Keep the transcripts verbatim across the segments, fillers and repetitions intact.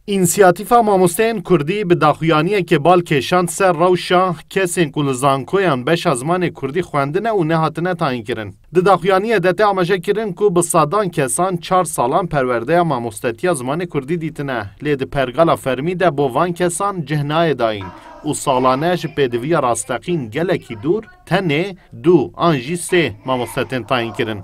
Însiyatîfa Mamosteyên Kurdî bi daxuyaniyekê bal kêşand ser rewşa kesên ku li zankoyan beşa zimanê Kurdî xwendine û nehatine tayînkirin. Di daxuyaniyê de tê amaje kirin ku bi sedan kesan çar salan perwerdeya mamostetiya zimanê Kurdî dîtine, lê di pergala fermî de bo van kesan cih nayê dayîn û salane ji pêdiviya rasteqîn gelekî dûr tenê du an jî sê mamoste tên tayînkirin.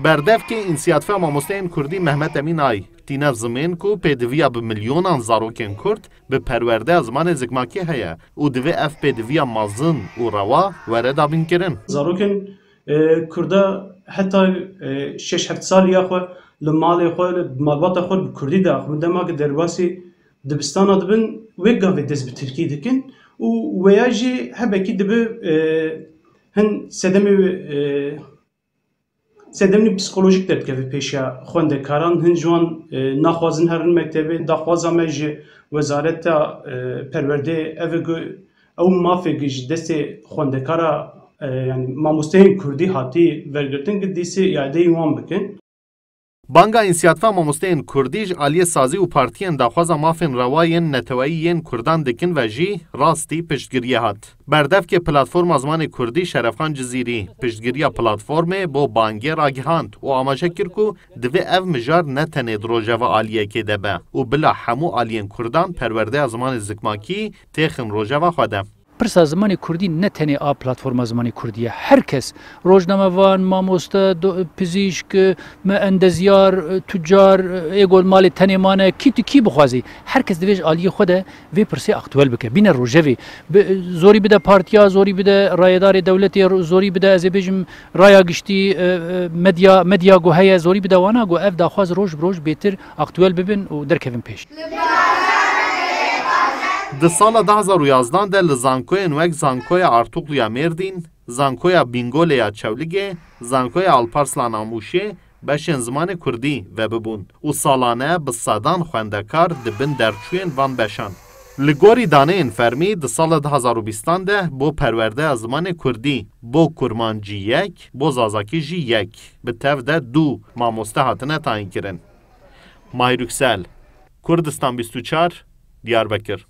Berdevkê Însiyatîfa Mamosteyên Kurdî Mehmet Emîn Ay tîne zimên ku pêdiviya bi milyonan zarokên Kurd bi perwerdeya zimanê zikmakî heye û divê ev pêdiviya mezin û rewa were dabînkirin. Zarokên, e, Kurda heta, e, şeş heft saliya xwe li malê xwe, li malbata xwe bi Kurdî diaxivin. Dema ku derbasî dibistana dibin, wê gavê dest bi Tirkî dikin û weya jî hebekî dibe, e, hin sedemê, e, sedemî psîkolojîk derdikeve pêşiya xwendekaran. Hin ji wan, e, naxwazin herin mektebê. Daxwaza me ji Wezareta, e, Perwerdeyê ev e ku ew mafê ku ji destê xwendekara, e, yanî mamosteyên Kurdî hatî vergirtin, ku dîsê îadeyî wan bikin. Banga Însiyatîfa Mamosteyên Kurdî ji aliyê sazî û partiyên daxwaza mafên rewa yên neteweyî yên Kurdan dikin ve jî rastî piştgiriyê hat. Berdevkê Platforma Zimanê Kurdî Şerefxan Cizîrî piştgiriya platformê bo bangê ragihand û amaje kir ku divê ev mijar ne tenê di rojeva aliyekê de be û bila hemû aliyên Kurdan perwerdeya zimanê zikmakî têxin rojeva xwe de. Pirsa zimanê Kurdî ne tenê a Platforma Zimanê Kurdî ye. Her kes, rojnamevan, mamoste, do-, pizîşk, me endezyar, tucar, ê got malê tenê mane, kî tu kî bixwazî, her kes divê ji aliyê xwe de vê pirsê aktuel bike, bîne rojevê. Bi, zorî bide partiya, zorî bide rayedarê dewletê, ro-, zorî bide, ez ê bêjim, raya giştî, e, e, medya, medya ku heye, zorî bide wana ku ev daxwaz roj bi roj bêtir aktuel bibin û derkevin pêş. Di sala du hezar û yazdan de li zankoyên wek Zankoya Artuklu ya Mêrdîn, Zankoya Bîngolê ya Çewligê, Zankoya Alparslan a Mûşê beşên zimanê Kurdî vebibûn û salane bi sedan xwendekar dibin derçûyên van beşan. Li gorî daneyên fermî, di sala du hezar û bîstan de bo perwerdeya zimanê Kurdî, bo Kurmancî yek, bo Zazakî jî yek, bi tev de du mamoste hatine tayînkirin. Mahir Yüksel, Kurdistan bîst û çar, Diyarbekir.